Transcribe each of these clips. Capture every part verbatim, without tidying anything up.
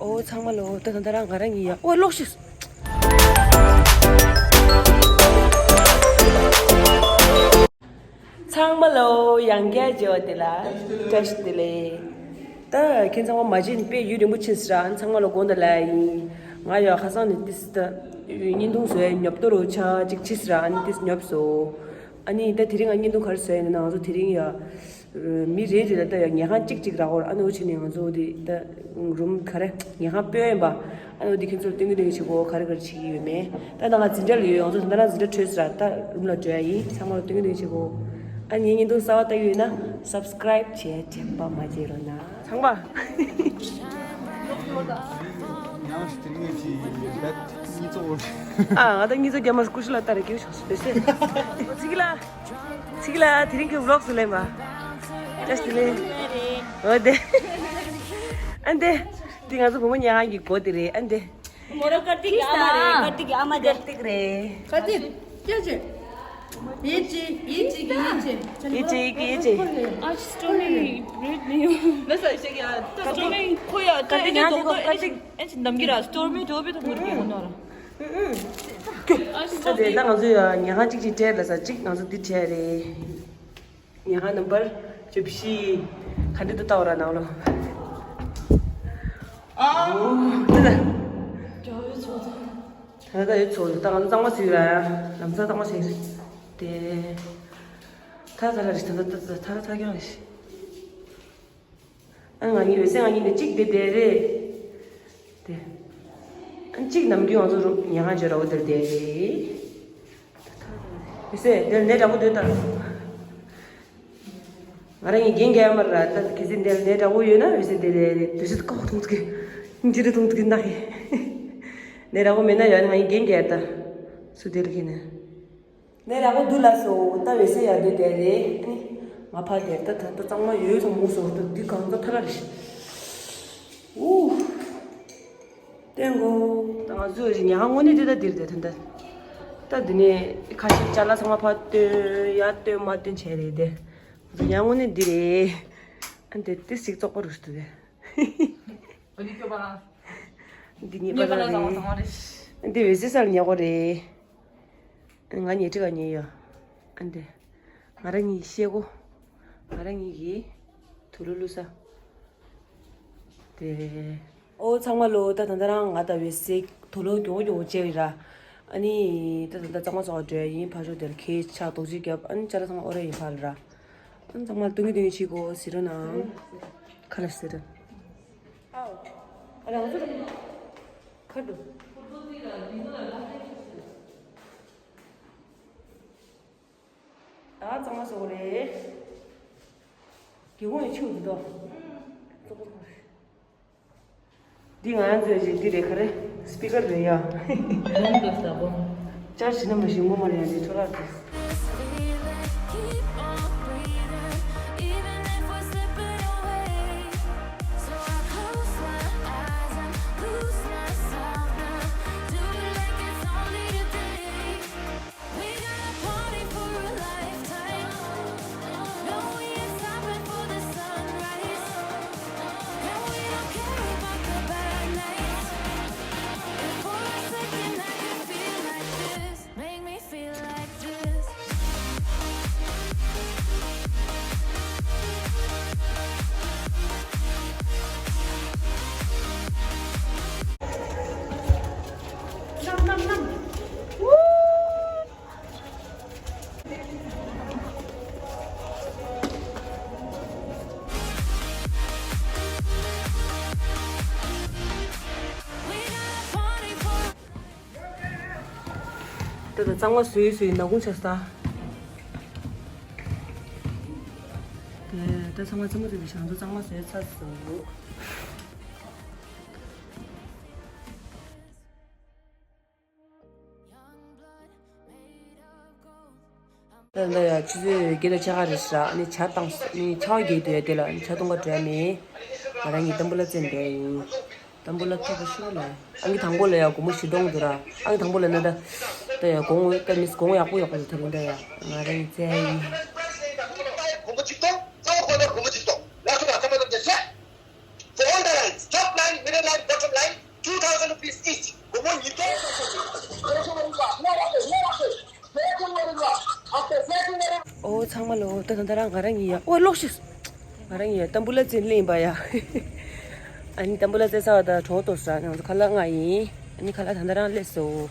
ཨོ་ཚང་མ་ལོ། ད་ད་ད་རང་ང་རང་ཡིན་ཡ། ཨོ་ལོག་ཤིག་ཚང་མ་ལོ། ཡང་བསྐྱར་མཇལ་བ་དེ་ལ་བཀྲ་ཤིས་བདེ་ལེགས། ད་ཁྱེད་ཚང་མ་མ་བརྗེད་ནས་དཔེ་ཡུན་རིང་པོ་ཕྱིན་སོང་ར། ཨ་ནི་ཚང་མ་ལོ་དགོངས་དག་ལ་ཡིན། ང་ཡང་ཁ་སང་ནས་ཏིས་ད་བརྙན་ཐུང་བཟོ་ཡ་ཉོབ་ཏོ་རུ་ཆ་གཅིག་ཕྱིན་སོང་ར། ཨ་ནི་ཏིས་ཉོབ་སོང་། ཨ་ནི་ད་དེ་རིང་ང་བརྙན་ཐུང་ག་རེ་བཟོ་ཡ་ཡིན་ན། ང་ཚོ་དེ་རིང་ཡ། མི་རེ་རེ་ལ་ད་ཡང་ཉལ་ཁང་གཅིག་གཅིག་རག་གོ་ར། ཨ་ནི་འུ་ཆེ་ནས་ང་ཚོ་དེ་ད་རུམ་ག་རེ་ཉལ་ཁང་སྤོས་ཡིན་པ། ཨ་ནི་འུ་དེ་ཁྱེད་ཚོར་སྟོན་གི་སྟོན་གི་བྱེད་གོ། ག་རེ་ག་རེ་བྱེད་ཀྱི་ཡོད་མེད། ད་ད་ང་འཛིན་གྲྭ་ལ་ཡོད། ང་ཚོ་ད་ད་འཛིན་གྲྭ་གྲོལ་སོང་ར། ད་རུམ་ལ་འགྲོ་ཡ་ཡིན། ཚང་མ་ལ་སྟོན་གི་སྟོན་གི་བྱེད་གོ། ཨ་ནི་ངའི་བརྙན་ཐུང་གསར་པ་ལྟ་གི་ཡོད་ན་སབ་སི་ཀ་རའིབ་བྱེད་དྲན་པ་མ་བརྗེད་རོགས་གནང་། ཚང་མ། ཡང་སྟེང་ནས་ཀྱི་བེད་གཉིས་ཚོགས། ཨ་ང་ད་གཉིས་ཚོགས་རྒྱ་མར་སྐུ་ཞུ་ལ་ལྟ་རེ་སྐྱེའུ་ཆགས་སུ་བེད་སེ། ཚིག་ལ། ཚིག་ལ་དེ་རིང་གི་ཝི་ལོག་སུ་ལེན་པ། ཅེས་ཏི་ལེ། འོ་དེ། ཨ་འདེ། འདི་ང་ཚོ་བུ་མོ་ཉལ་ཁང་གི་སྒོ་དེ་རེད། ཨ་འདེ། མོ་རོ་ཀར་ཏིག་གི་ཨ་མ་རེད། ཀར་ཏིག་གི་ཨ་མ་དེ། ཀར་ཏིག་རེད། ཀར་ཏིག་སྐྱེ་ཅེ། ཡེ་ཅི་ཡེ་ཅི་གི་ཡེ་ཅི། ཡེ་ཅི་གི་ཡེ་ཅི། ཨ་སི་ཊོ་མི་རེད་ནི། ལ་ས་ཤེ་གི་ཨ་སི་ཊོ་མི་ཁོ་ཡ་ཀར་ཏིག་ཉལ་ཁང་གི་སྒོ་ཨེ་ཅི་ཨེ་ཅི་འདམ་གི་ར། སི་ཊོ་མི་དོ་བི་དོ་མུར་གི་ཧོ་ནོ་ར། ཨ་སི་ཊོ་མི་དེ་ད་ང་ཚོ་ཡ་ཉལ་ཁང་གཅིག་གཅིག་སྤྲད་ལ་ས་གཅིག་ང་ཚོ་འདི་སྤྲད་རེད། ཉལ་ཁང་ནམ་བར་བཅུ་བཞི། ག་འདྲ་འདུག་ལྟ་བ་ར་ནང་ལོ། ཨ། ད་ད་ཡོད་ཚོགས་ད་ད་ཡོད་ཚོགས་ད་ང་ཚོ་གཙང་མ་བཟོས་ར། ལམ་སང་གཙང་མ་བཟོས་རེད་དེ། ད་ད་ར་རེད། ད་ད་ད་ད་ད་ད་ཀྱང་རེད། ཨ་ང་གཉིས་འོད་ཟེར་ང་གཉིས་ནས་གཅིག་བསྡད་བསྡད་རེད། དེ། ཨ་གཅིག་ནམ་རྒྱུན་ང་ཚོ་རུ་ཉལ་ཁང་བརྗོད་ར་འོ་དེར་བསྡད་རེད། འོད་ཟེར་དེར་ནས་དྲག་པོ་སྡོད་དང་། ང་རང་གཉིས་རྒན་རྒན་མར་ར། ད་གལ་སྲིད་འདིར་ནས་དྲག་པོ་ཡོད་ན་འོད་ཟེར་དེ་རེད་རེད། དུས་ཚོད་ཀག་ཐུང་ཐུག་གི་འདི་རེད་ཐུང་ཐུག་གི་ནག་གི། ནས་དྲག་པོ་མེད་ན་ཡོད་ན་ང་གཉིས་རྒན་རྒན་ད། སུ་དེར་གི་ནས། ནས་ར་གོ་འདུག་ལ་སོ། ད་འོད་ཟེར་ཡར་འདུག་དེ་རེད། ཨ་ནི་ང་ཕར་དེར་ད་ད་ད་གཙང་མ་ཡོད་ཚང་མུ་སོ་ད་འདི་གང་ད་ཐ་ར་རེད། ཨུ། སྟོན་གོ། ད་ང་ཚོས་ཉལ་ཁང་དངོས་གནས་དེ་ད་འདིར་དེ་ད་ད། ད་འདི་ནས་ཁ་ཤས་ཅ་ལག་ཚང་མ་ཕར་བཏོན་ཡར་བཏོན་མར་བཏོན་བྱས་རེད་དེ། ང་ཚོ་ཉལ་ཁང་དངོས་གནས་འདི་རེད། ཨ་འདི་དེ་ཞིག་བཙོག་པ་རུ་ཞིག་འདུག་དེ། ཨ་ནི་སྐྱོ་པ་ལ། འདི་ཉེས་པ་ཉེས་པ་ལ་ལ་རེད། བཟང་བ་བཟང་བ་རེད། འདི་འོད་ཟེར་སར་ཉལ་གོ་རེད། ང་ཉལ་ཁྲི་ག་ཉལ་ཡོད། ཨ་འདི། ང་རང་གཉིས་ཤེས་གོ། ང་རང་གཉིས་ཀྱིས་དུག་ལོག་བླུགས་ས། དེ། ཨོ་ཚང་མ་ལོ། ད་ད་ད་རང་ང་ད་འོད་ཟེར་དུག་ལོག་མགྱོགས་མགྱོགས་བྱས་ར། ཨ་ནི་ད་ད་ད་གཙང་མ་བཟོ་བ་འགྲོ་ཡ་ཡིན། ཕར་ཕྱོགས་དེར་ཁྱེད་ཆ་རྡོག་གཅིག་བརྒྱབ། ཨ་ནི་ཅ་ལག་ཚང་མ་ཨོ་ར་ཡིན་ཕར་ལ་ར། ཨ་ནི་ཚང་མ་སྟོན་གི་སྟོན་གི་བྱེད་གོ་ཟེར་རོ་ན། ཁ་ལ་ཟེར། ཨའོ། ཨ་རང་ཚོ་ཁ་འགྲོ། ད་གཙང་མ་བཟོ་གི་རེད། སྒེའུ་ཁུང་ཡི་ཆུ་འདི་དོ། འདི་ང་རང་ཚོའི་རེད། འདི་རེད། ག་རེ། སི་པི་ཀར་རེད་ཡ། སྦོམ་འདུག་ས་སྦོམ། ཅར་བྱས་ན་མ་ཞིམ་པོ་མ་རེད་ཡ། འདི་འཕྲོ་བརླག་འདུག་ད་ད་གཙང་མ་བཟོས་བཟོས་ནག་ཁུང་ཆགས་ས། དེ་ད་ཚང་མ་རྩེད་མོ་རྩེ་དུས་ང་ཚོ་གཙང་མ་བཟོས་ཚར་སོང་། ད་ལྟ་ཡ་ཆུ་ཚོད་བརྒྱད་དང་ཕྱེད་ཀ་རེད་ཤག་ཨ་ནི་ཇ་བཏང་སོང་། ཨ་ནི་ཆར་པ་རྒྱག་གི་འདུག་ཡ། དེ་ལ་ཨ་ནི་ཇ་འཐུང་ག་འགྲོ་ཡ་མེད། ང་རང་གཉིས་ཏམ་བུ་ལ་རྩེ་འགྲོ་ཡ་ཡིན། ཏམ་བུ་ལ་ཐོབ་པ་ཤོར་ལ། ཨང་ཀི་དང་པོ་ལ་ཡ་སྒོར་མོ་བཞི་སྟོང་འདུག་ར། ཨང་ཀི་དང་པོ་ལ་ན་ད། ད་ཡ་གོང་ད་མིས་གོང་ཡག་པོ་ཡག་པོ་འདུག་དེ་རིང་ད་ཡ། ང་རང་གཉིས་རྩེ་ཡ་ཡིན། སྒོར་མོ་བཞི་སྟོང་། གཙོ་བོ་ཁོ་ན་སྒོར་མོ་བཞི་སྟོང་། ལགས་སོ། ལགས་སོ། མ་འདོམས་བྱས། For all the lines, top line, middle line, bottom line. ཨོ་ཚང་མ་ལོ། ད་ད་ད་རང་ང་རང་ཡིན་ཡ། ཨོ་ལོག་ཤིག་ང་རང་ཡིན་ཡ། ཏམ་བུ་ལ་ཙེ་ལེན་པ་ཡ། ཨ་ནི་ཏམ་བུ་ལ་ཙེ་ས་བ་ད་གྲོགས་ཏོ་ས་ང་ཚོ་ཁ་ལག་ང་ཡིན། ཨ་ནི་ཁ་ལག་ད་ད་རང་ལས་སོ།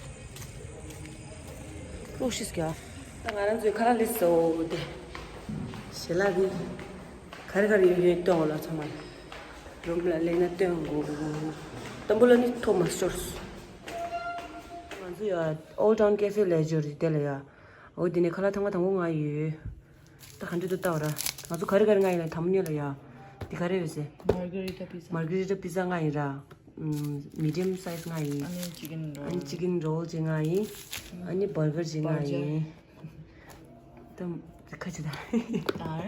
ལོག་ཤིག་ཀྱ། ད་ང་རང་ཚོའི་ཁ་ལག་ལས་སོ་དེ། ཞལ་ལག་དེ། ག་རེ་ག་རེ་ཡོད་ཡོད་སྟོན་འོ་ལ་ཚང་མ། རུམ་ལ་སླེབས་ན་སྟོན་དགོས་དགོས་དགོས། ཏམ་བུ་ལ་ནི་ཐོབ་མ་ཤོར། ང་ཚོ་ཡ་Old Town Cafe ལས་འབྱོར་རེད་དེ་ལ་ཡ། འོ་དེ་ནས་ཁ་ལག་ཐེངས་མ་དང་པོ་ང་ཡོད། ད་ག་འདྲ་འདུག་ལྟ་བ་ར། ང་ཚོ་ག་རེ་ག་རེ་ང་ཡིན་ལ་དམ་ཉོ་ལ་ཡ། འདི་ག་རེ་ཡོད་ཟེར། Margherita pizza. Margherita pizza ང་ཡིན་ར། ཨམ། medium size ང་ཡིན། ཨ་ནི་chicken roll. ཨ་ནི་chicken roll ཅིག་ང་ཡིན། ཨ་ནི་burger ཅིག་ང་ཡིན། ད་ཁ་ཅིག་ད། ད་ར་ར།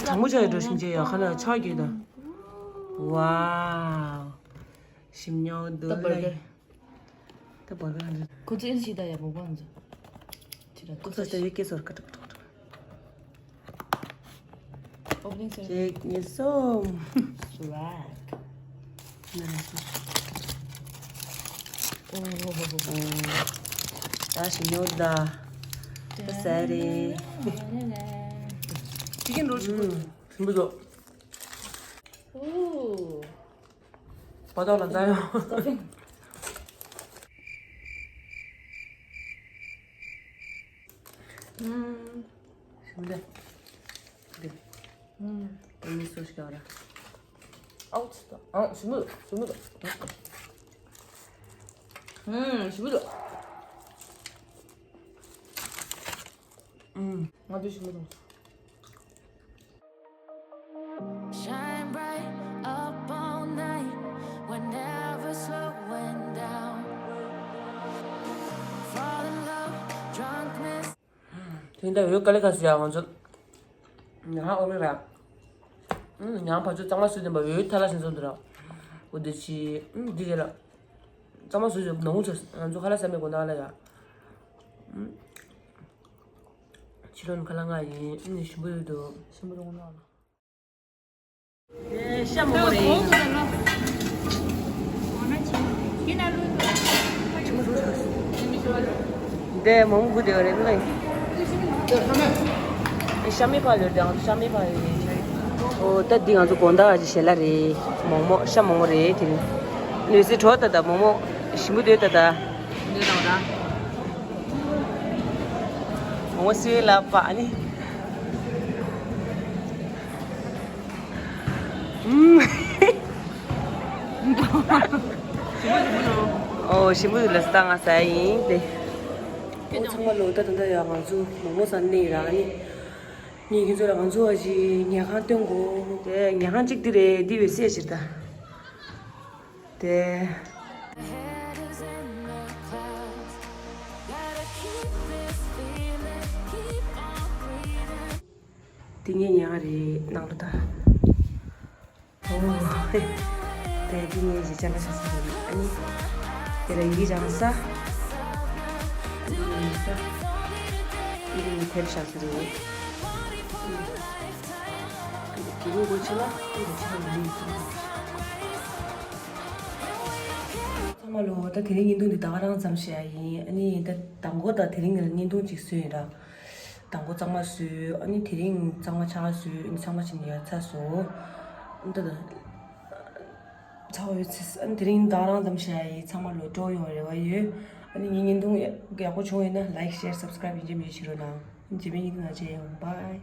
དྲང་མོ་ཆགས་ཡོད་འགྲོ་ཞིམ་ཆེ་ཡ་ཁ་ལ་ཆགས་ཀྱི་ད། Wow. ཞིམ་ཉོག་འདུག་ད་ལེ། Burger. ད་བར་ག་ཁོ་ཚོ་ཨེ་ཤི་ད་ཡ་བོ་གོ་ཨ་ཚོ། ཁོ་ཚོ་ཅ་ཡེ་ཀེ་སོར་ཀ་ཀྲག་ཀྲག་ཀྲག Opening ceremony. ཅེག་ཉེ་སོ། Swag. ན་ན་སོ། ཨོ། ད་ཞིམ་ཉོག་ད། ད་ཟ་རེད། ཅི་ཀིན་རོལ་ཞིམ་པོ་འདུག་ཞིམ་པོ་འདུག Ooh. བ་དོག་ལ་འཛའ་ཡོང་། ཞིམ་ལེ། འདི། ཨ་ནི་སོ་ཞིག་ག་ར། ཨའུ་ཙི་ད། ཨ་ཞིམ་པོ་འདུག་ཞིམ་པོ་འདུག་ཞིམ་པོ་འདུག་ང་ཚོ་ཞིམ་པོ་འདུག Shine bright up all night, we're never slowing down. Fall in love, drunkenness. དེ་འདྲ་ཡོད་དཀའ་ལས་ཁ་སི་ཡ་ང་ཚོ། ང་ཨོ་ལེ་ར། ང་ཕ་ཚོ་གཙང་མ་བཟོས་ནས་པ་ཡོད་ཐ་ལ་སེང་སོང་འདུག་ར། འོ་དེ་ཆི། འདི་རེད་ལ། གཙང་མ་བཟོས་ནས་ནོར་ཚོ་ང་ཚོ་ཁ་ལག་ཟ་མེད་དགོས་ན་ལ་ཡ། ཕྱི་ལོགས་ནས་ཁ་ལག་ང་ཡིན། ཨ་ནི་ཞིམ་པོ་ཡོད་འདུག་ཞིམ་པོ་འདུག་ང་ལ། ཤ་མོག་མོག་རེད། འདི་མོག་མོག་དགུ་དེ་རེད་ལེ། ཤ་མེད་པ་ཡོད་དེ་ཤ་མེད་པ་ཡོད། ཨོ་ད་འདི་ང་ཚོ་དགོང་དག་གི་ཞལ་ལག་རེད། མོག་མོག་ཤ་མོག་མོག་རེད་དེ་རིང་། ལུས་སེ་གྲོགས་ད་ད་མོག་མོག་ཞིམ་པོ་འདུག་ད་ད། འདི་དང་ད། ངོ་སི་ལ་པ་ནི། ཨོ་ཞིམ་པོ་ལ་ས་ང་ས་ཡིན་ཏེ། ཨོ་ཚང་མ་ལོ་ད་ད་ད་ཡ་ང་ཚོ་མོག་མོག་ས་ནི་ར་ནི། ངས་ཁྱེད་ཚོ་ལ་ང་ཚོ་བ་ཞིག་ཉལ་ཁང་སྟོན་དགོས་ཏེ་ཉལ་ཁང་གཅིག་འདི་རེད་འདི་བས་སད་ཕྱིར་ད། དེ། དེ་ངའི་ཉལ་ཁང་རེད་ནང་ལོ་ད། ཨོ། དེ་དེ་ངའི་ཞིག་ཅ་ལག་ཆ་ཚང་རེད་ཨ་ནི། དེ་ལ་ཡི་གེ་སྦྱང་ས། ཡི་གེ་ཡིན་ས། ཡི་གེ་ཡིན་དེབ་བཞག་ས་རེད། དེ་རིང་སྒོ་ཕྱེ་ན་ཡི་གེ་ཕྱེ་ན་མི་ཡིན་ས། ཚང་མ་ལོ་ད་དེ་རིང་བརྙན་ཐུང་འདི་ད་ག་རང་ཙམ་བཤད་ཡ་ཡིན། ཨ་ནི་ད་དང་པོ་ད་དེ་རིང་ངས་བརྙན་ཐུང་ཅིག་བཟོས་ཡིན་ར། དང་པོ་གཙང་མ་བཟོས། ཨ་ནི་དེ་རིང་གཙང་མ་ཆང་བཟོས། ཨ་ནི་ཚང་མ་ཕྱིན་ཡ་ཚ་བཟོ། ཨ་ནི་ད་ད་ཚ་བ་ཡོད་ཚེ་ཨ་ནི་དེ་རིང་ད་ག་རང་ཙམ་བཤད་ཡ་ཡིན། ཚང་མ་ལོ་སྤྲོ་ཡོང་བའི་རེ་བ་ཡོད། ཨ་ནི་ངའི་བརྙན་ཐུང་ཡག་པོ་བྱུང་ཡོད་ན་like share subscribe ཡིན་གཅིག་མིན་གཅིག་བྱེད་རོགས་གནང་། རྗེས་མའི་ཉིན་ང་མཇལ་ཡོང་། Bye.